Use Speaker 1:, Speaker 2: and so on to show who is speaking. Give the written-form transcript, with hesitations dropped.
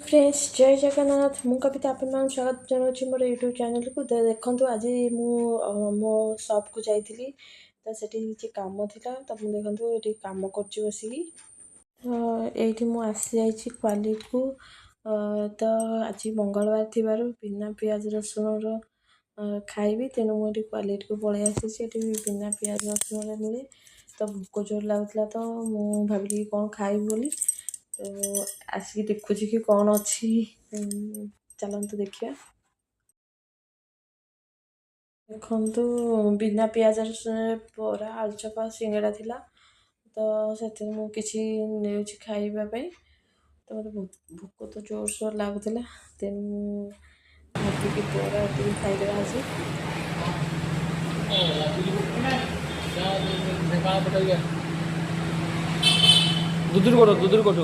Speaker 1: Friends, ଜୟ ଜଗନ୍ନାଥ। ମୁଁ କବିତା, ଆପଣମାନଙ୍କୁ ସ୍ୱାଗତ ଜଣାଉଛି ମୋର ୟୁଟ୍ୟୁବ୍ ଚ୍ୟାନେଲକୁ। ଦେଖନ୍ତୁ, ଆଜି ମୁଁ ମୋ ସପ୍କୁ ଯାଇଥିଲି। ତ ସେଠି କିଛି କାମ ଥିଲା। ତ ମୁଁ ଦେଖନ୍ତୁ, ଏଠି କାମ କରୁଛି ବସିକି। ତ ଏଇଠି ମୁଁ ଆସିଯାଇଛି କ୍ୱାଲିଟିକୁ। ତ ଆଜି ମଙ୍ଗଳବାର ଥିବାରୁ ବିନା ପିଆଜ ରସୁଣର ଖାଇବି, ତେଣୁ ମୁଁ ଏଠି କ୍ୱାଲିଟିକୁ ପଳେଇ ଆସିଛି। ଏଠି ବିନା ପିଆଜ ରସୁଣରେ ମିଳେ। ତ ଭୋକ ଜୋର ଲାଗୁଥିଲା, ତ ମୁଁ ଭାବିଲି କ'ଣ ଖାଇବି ବୋଲି। ତ ଆସିକି ଦେଖୁଛି କି କ'ଣ ଅଛି। ଚାଲନ୍ତୁ ଦେଖିବା। ଦେଖନ୍ତୁ, ବିନା ପିଆଜ ରସୁଣରେ ବରା, ଆଳୁଚପ, ସିଙ୍ଗଡ଼ା ଥିଲା। ତ ସେଥିରେ ମୁଁ କିଛି ନେଉଛି ଖାଇବା ପାଇଁ। ତ ମୋତେ ଭୋକ ତ ଜୋରସୋର ଲାଗୁଥିଲା, ତେଣୁ ମୁଁ ଭାବିକି ବରା ଟିକେ ଖାଇଦେବା ଆଜି।
Speaker 2: ଦୁଦୁର କଟ, ଦୁଦୁର କଟ।